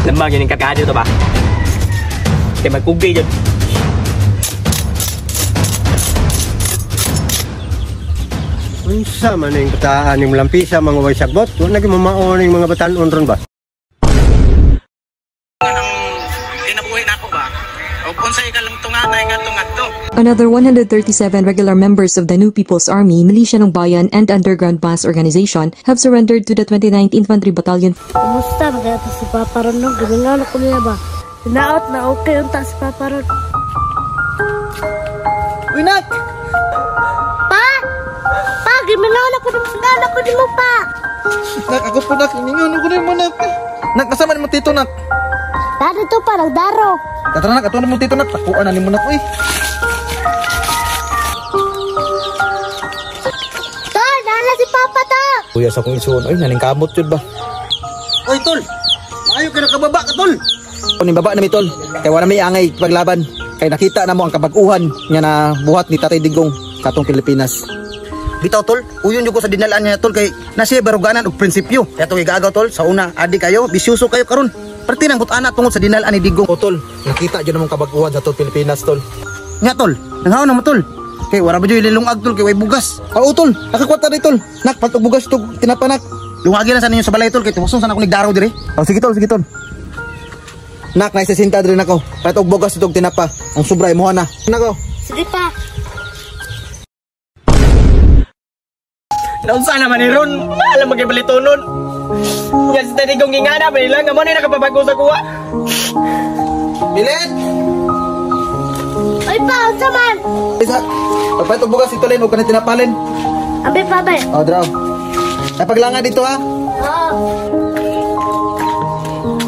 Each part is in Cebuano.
Lamang yun ang kakadyo to ba? Kaya magkugay dyan. Unsa man ning bataan ning lampisa mga way sagbot, wa na gyud mamao ning mga batan-on ron ba? Kinabuhi na ako ba? O kung sa ikalang tunganay nga tungadto. Another 137 regular members of the New People's Army, Militia ng Bayan, and Underground Mass Organization have surrendered to the 29th Infantry Battalion. Kumusta? Magkaya si Papa ron no? Gimingan ko niya ba? Hinaot na okay unta si Papa ron. Uy, nak! Pa! Pa! Gimingan ako ng ko nimo pa! Nak, ako po nak. Mingon ko nimo nak. Nak, kasama ni mo tito nak. Dado to pa, nagdaro. Tara nak, ato na mo tito nak. Takuan na nimo nak, uy. Ta! Nala si Papa ta! Kuya sa kong isuon, oy, naning kamot yun ba? Oy tol, maayo ka nakababa ka tol. Ni baba na mi tol. Kay wala mi angay paglaban. Kay nakita na mo ang kabag-uhan nga na buhat ni Tatay Digong sa atong Pilipinas. Bitaw tol, uyon jud ko sa dinalaan niya tol kay nasiya baruganan og prinsipyo. Kaya tong igaagaw tol, sa una adi kayo, bisyoso kayo karon. Perti nang butana tungod sa dinalaan ni Digong. O tol, nakita jud namong kabag-uhan sa atong Pilipinas tol. Nya tol, nanghaon na mo tol. Kay wala ba jud lilungag tol kay way bugas. Oo tol, nakakwata ni tol. Nak, paltog bugas tog tinapanak. Lungagi lang sa ninyo sa balay tol kay tuwason sana ako nigdaraw dire. Oh, sige tol, sige tol. Nak, naisisinta diri nako. Palit og bugas tog tinapa. Ang sobra imuha na. Nako. Sige pa. Naunsa naman ni Ron, mahal ang magkibalitonon. Yan si Tatay Digong gingana pa nila, nga mo na nakababago sa kuha. Milen! Oy pa! Unsa man? Isa, pagpalit og bugas ito len, huwag ka na tinapalin. Ambi pa ba? Oh, draw. Ay, paglanga dito ha. Oo.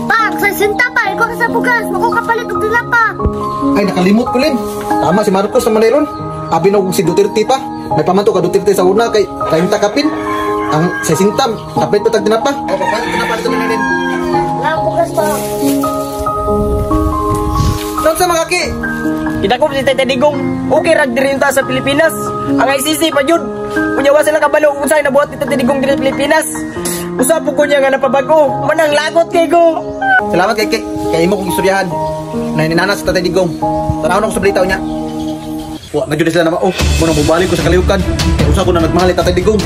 Pa! Sa sinta pa! Ikaw ka sa bugas! Mako kapalit og tinapa! Ay, nakalimot ko len. Tama si Marcos naman ni Ron. Abi na si Duterte pa. May pamanto ka Duterte sa una kay 30 kapin. Ang 60, kapit pa tag tinapa. Oh, pagpalit tinapa dito len. Wala bugas pa. Saan sa mga ki? Kidakop si Tatay Digong, okay rag diri ta sa Pilipinas. Ang ICC pa jud. Unya wa sila kabalo kung sa'y nabuhat ni Tatay Digong diri sa Pilipinas. Usa po ko niya nga napabago. Manang lagot kay ko. Salamat kay Ki. Kay imo kong istoryahan. Na ninana sa Tatay Digong. Tanawon ako sa balitaw niya. Wa na jud sila na mao. Mo nang mubalik ko sa kalihukan. Kay usa ko na nagmahal ni Tatay Digong.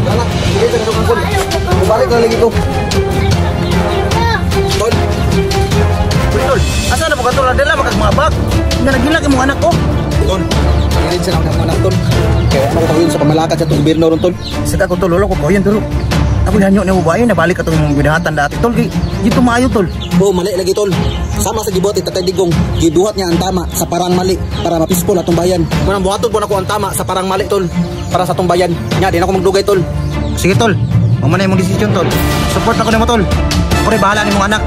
Wala, sige sa katong angkol. Mubalik na lagi ko. Tol, Uy tol, asa na mo ka tol? Dala makag mga bag. Nga naghilak imong anak ko. tol. Pagilid siya ng anak tol. Kaya ano ko pagilid sa pamalakad sa itong gobyerno ron tol. Sige ako tol, wala ko kayo tol. Ako hanyo ni babae nabalik atong imong binahatan dati tol kay dito maayo tol. Oo, mali lagi tol. Sama sa gibuhat ni Tatay Digong, gibuhat niya ang tama sa parang mali para mapispol atong bayan. Munang buhaton po nako ang tama sa parang mali tol para sa atong bayan. Nya di na ako magdugay tol. Sige tol, mo man na imong desisyon tol. Support ako nimo tol. Ako rin bahala nimong anak.